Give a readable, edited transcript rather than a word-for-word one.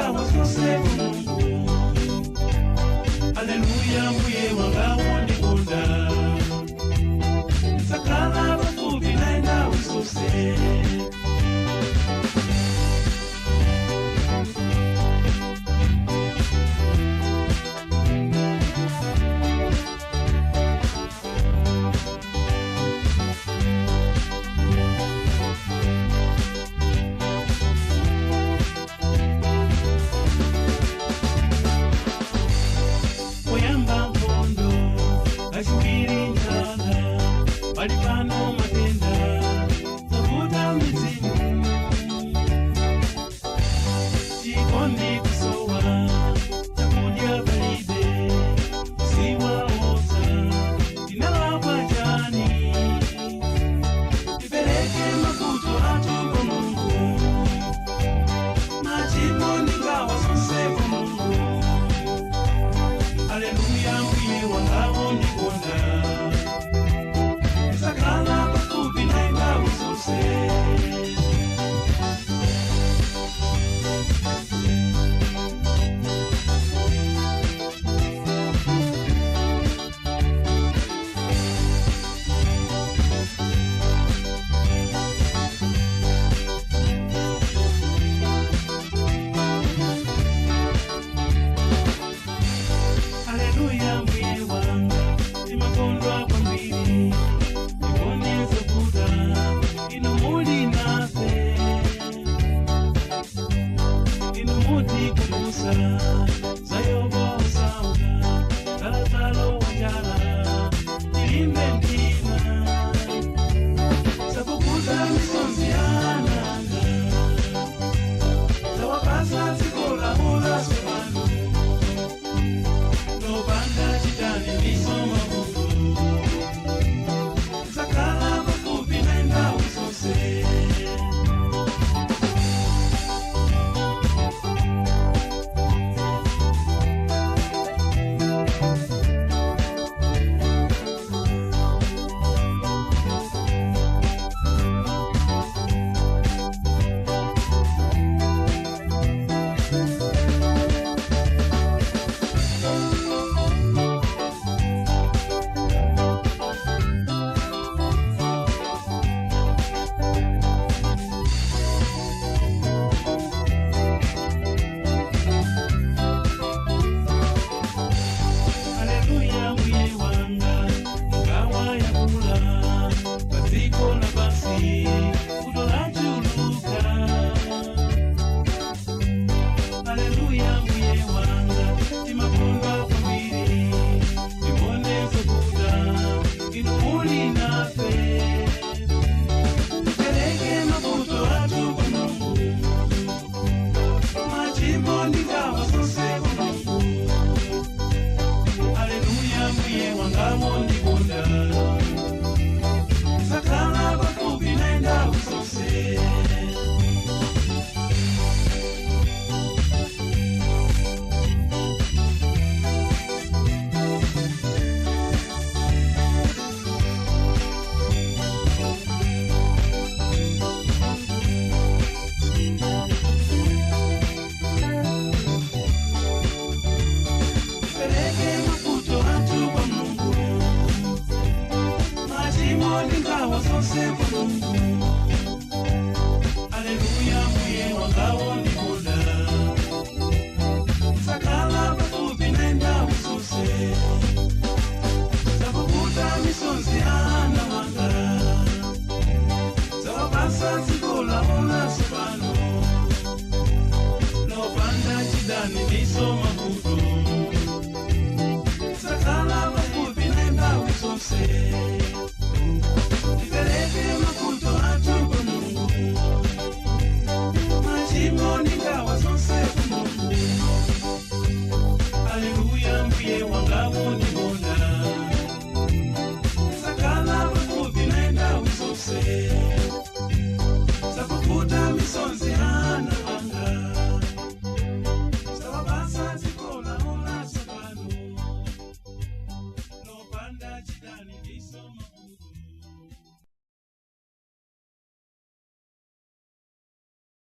ndingawa zonse kwa Mulungu. Haleluya, mbuye wanga wondikonda, ndidzakhala pafupi naye nthawi zonse. Oyamba nkhondo, kachiwiri njala, pali pano matenda, zavuta mizimu. Chikondi kusowa, chakudya palibe, siwaodza, tinalakwa chani? Tipereke mavuto athu kwa Mulungu, machimo ndingawa zonse kwa Mulungu. Haleluya, mbuye wanga wondikonda, ndidzakhala pafupi naye nthawi zonse. Haleluya, mbuye wanga, timakondwa kwambiri, tione zovuta, inu muli nafe. Inu mutikumbutsa za Yobu osauka, Lazaro wanjala, tilimbe mtima. Zapukuta misozi ya ana anga, zawapatsa dziko lawo latsopano. Lopanda chidani ndiso mavuto, ndidzakhala pafupi naye nthawi zonse. Haleluya, mbuye wanga, ngawa yakula padziko lapansi, vuto lachuluka. Haleluya, mbuye wanga, timakondwa kwambiri, tione zovuta, inu muli nafe. Tipereke mavuto athu kwa Mulungu, machimo ndingawa zonse kwa Mulungu. Haleluya, mbuye wanga wondikonda, ndidzakhala pafupi naye nthawi zonse. Tipereke mavuto athu kwa Mulungu, machimo ndingawa zonse kwa Mulungu. Haleluya, mbuye wanga wondikonda, ndidzakhala pafupi naye nthawi zonse. Zapukuta misozi ya ana wanga, zawapatsa dziko lawo latsopano. Lopanda chidani ndiso mavuto, ndidzakhala pafupi naye nthawi zonse.